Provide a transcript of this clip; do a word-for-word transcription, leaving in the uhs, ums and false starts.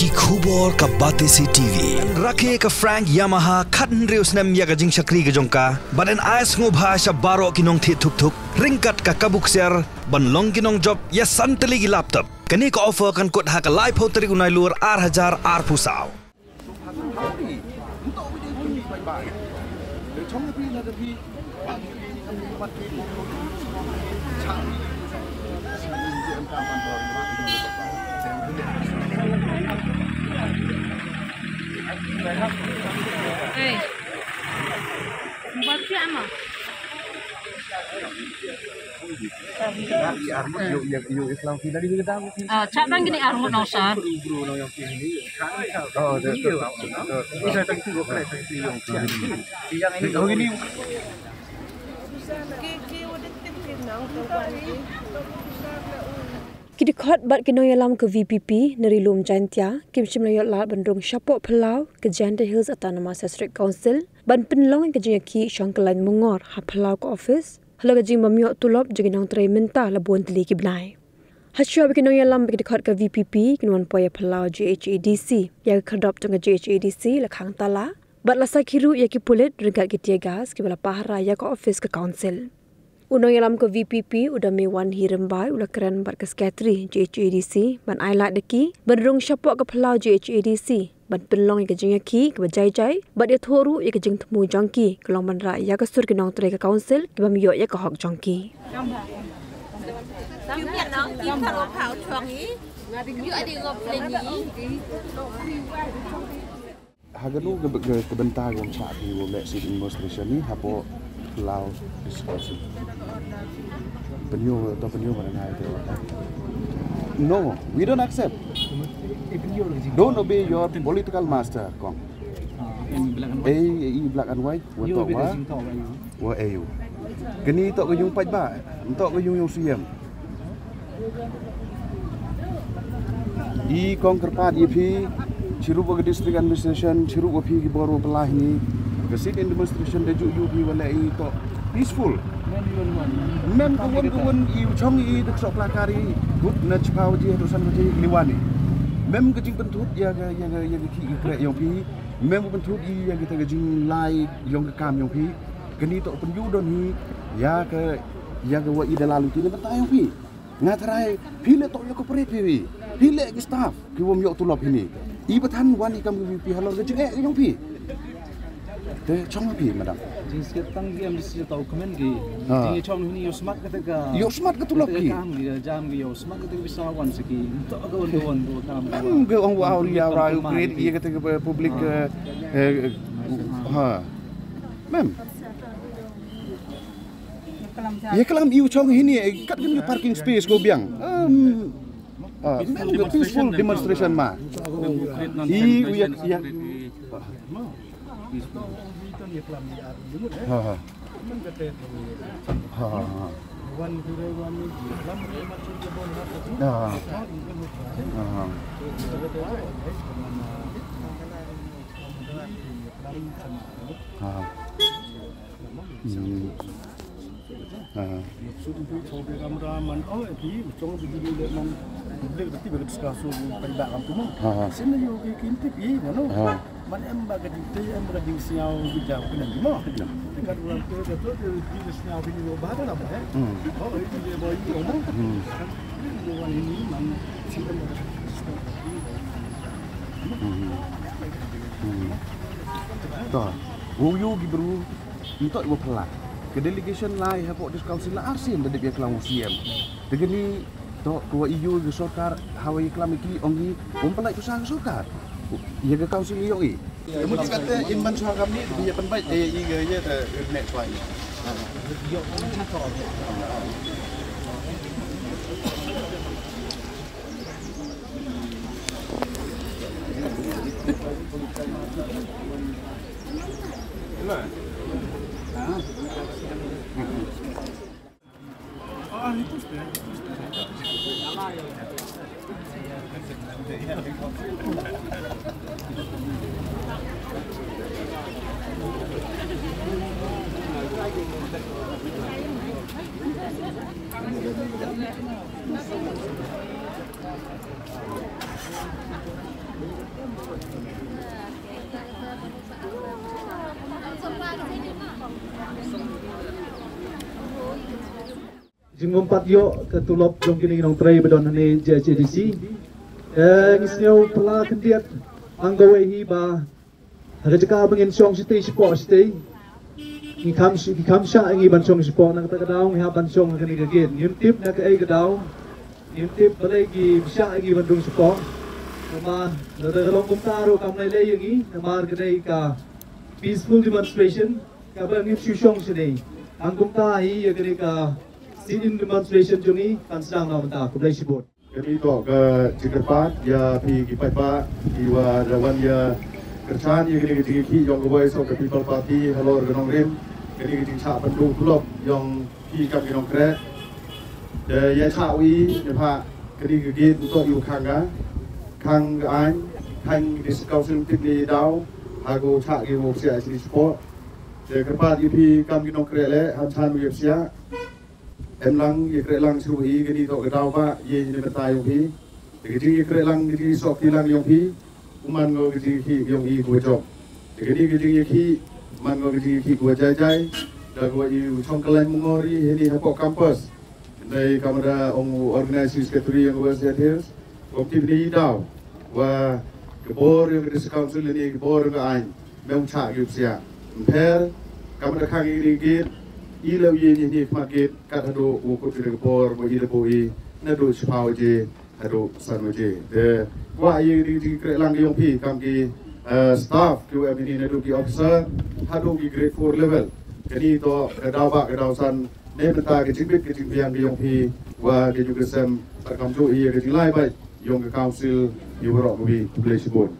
Ki khubor ka Batesi T V. Rakhe ka Frank Yamaha khathynriew snem ïa ka jingshakri ka jong ka. Bad yn ai sngewbha sha baroh ki nongthied thuk thuk ryngkat ka kabu ksiar ban long ki nongjop ïa san tylli ki laptop. Kane ka offer kan kut ha ka laiphew tarik u Nailur ar hajar arphew saw. Hey. Buat siapa? Ah, cak bang gini armut nong sar. Ki dkhot bad ki nongïalam ka V P P na Ri Lum Jaintia kim shym la ïoh lad ban rung shapoh phyllaw ka Jaintia Hills Autonomous District Council ban pynlong ïa ka jingïakhih shong kyllaiñ mungor ha phyllaw ka office halor ka jingbym ïoh tulop jong ki nongtrei mynta la bun tylli ki bnai. Hashwa ba ki nongïalam bad ki dkhot ka V P P kin wan poi ïa phyllaw G H A D C, ïa ka khyrdop jong ka G H A D C la khang tala bad la sakhi ruh ïa ki pulit ryngkat ki tear gas kiba la pahara ïa ka office ka council. U nongïalam ka V P P u Dame Wanhi Rymbai u la kren bad ka Secretary G H A D C ban ai lad da ki ban rung shapoh ka phyllaw G H A D C ban pynlong ïa ka jingïakhih kaba jai jai bad ïathuh ruh ïa ka jingthmu jong ki ka long ban rah ïa ka sur ki nongtrei ka council kibym ïoh ïa ka hok jong ki. Ha kano ka, ka, ka bynta ka wan shah phi wan leh sit-in demonstration ni hapoh Phyllaw District Council? Pynïoh, to pynïoh mana ngai to. No, we don't accept. Don't obey your political master, kong. Ei, ei, black and white, wa to wa. Wa ei u. Kani to ka yung paidbah, to ka yung yung C M. I kong kyrpad ïa phi, chirup wa ka district administration, chirup wa phi ki bor wa pynlait ni. Ka sit-in demonstration da ju ju phi wa leh i to peaceful. Mem ka wan ka wan i u chong i da ksok plakari, kut na chipau ji, to san ji, liwani. Mem ka jingpynthut ïa ka, ïa ka, ïa ka ki i krek yong phi. Mem ka pynthut i ïa ka ta ka jinglai yong ka kam yong phi. Kani to pynju don hi, ïa ka, ïa ka wa i da lalu ti na bynta yong phi. Nga tharai phi leh to ïa ka pyrthei phi. Phi leh ki staff ki wom ïoh tulop hini. I ba than wan i kam ki phi halor ka jingeh yong phi. Te chong phi madam. Jingskhet tang ki M D C to kmen ki. Jingchong hini ïoh smat kata ka. Ïoh smat ka tulop ki. Kam ki jam ki ïoh smat kata ka bisa wan siki. To ka wan ka wan ka kam. Em ka ong wa au ri au ra u create ïa kata ka public, eh, ha. Mem. Ïa klam i u chong hini, eh, kat kan ka parking space ko biang. Em, ah, mem ka peaceful demonstration ma. I u ïa, ïa. Ha, ha. Ha, ha, ha. Ha, ha. Ha, ha. Ha, ha. Hmm. Ha. Ha, ha. Man em ba ka jingtei, em ba ka jingsngew ki jam ki nang mo. Ka tu lam tu ka tu ki jingtei ki sngewbha ki nang mo, eh. Hmm. Oh, ki jingtei ba ki nang mo. Hmm. Ki wan ini man. Hmm. Hmm. To. Wow, ïoh ki bru. Ntok iwa phylla. Ka delegation lai hapoh District Council la arsien da dep ïaklam u C M. Te kani to kawa ïoh ka sorkar hawa ïaklam ïa ki ong ki ym pynlait pisa ka sorkar ïa ka council ïong i. Ka mut kata in ban shuwa kamni ïa pynbait ïa i ka ïa ka next line. Jingmpat ïoh ka tulop jong kine ki nongtrei ba don hangne J H A D C. Eh, ngi sngew phylla khyndiat lang kawei hi ba ha ka jaka ba ngin shong shatei shapoh shatei, ngi kham sh- ngi kham shah ïa ngi ban shong shapoh. Na kata ka daw ngi hap ban shong ha kane ka gate. Ngim tip na kaei ka daw, ngim tip balei ki shah ïa ngi ban rung shapoh. Namar lada ka long kumta ruh kam lei lei ïa ngi, namar ka dei ka peaceful demonstration kaba ngim shu shong shane. Tang kumta hi ïa kane ka sit-in demonstration jong ngi kan sdang na mynta. Khublei shibun. Kane to ka jingkyrpad ïa phi ki paidbah kiwa da wan ïa kyrshan ïa kane ka jingïakhih jong ka Voice of the People Party halor ka nongrim. Kane ka jingshah pynduh tulop jong phi kam ki nongtrei. Da ïa shah wi ne pha kane ka gate u to ïa u khang ka khang ka aiñ, khang ki District Council tip ne daw ha ko shah ki mo psiah sini sport. Da kyrpad ïa phi kam ki nongtrei le han chan wi psiah. Em lang ïa kreh lang shuh hi kane to ka daw ba ïa ne mynta ïong phi. Te ka jingïakreh lang ka jingsok ki lang ïong phi. U man ngo ka jingïakhih ïong i kuwa jop. Te kane ka jingïakhih man ngo ka jingïakhih kuwa jai jai. Da kuwa i u chong ka lain mungori hini hapoh campus. Dei kamada ong u organizing secretary ïong West Hills. Kom tip ni daw wa ka bor ïong ka District Council ni ka bor ïong ka aiñ. Mem chah ki psiah. Mpher kamada khang i ni gate. I leu ye ni ni khmat gate. Kat haduh u kut ki ka bor ba i da bo i. Naduh shiphaw je haduh san waje. Te kwah ïa ki kreh lang ïong phi kam ki staff ki wa mini naduh ki officer haduh ki grade four level. Kani to ka daw ba ka daw san ne mynta ka jingbit ka jingbiang ïong phi wa ka ju ka sem. Bad kam ju ïa ka jinglai bai ïong ka council ïa waroh ka wi. Khublei shibun.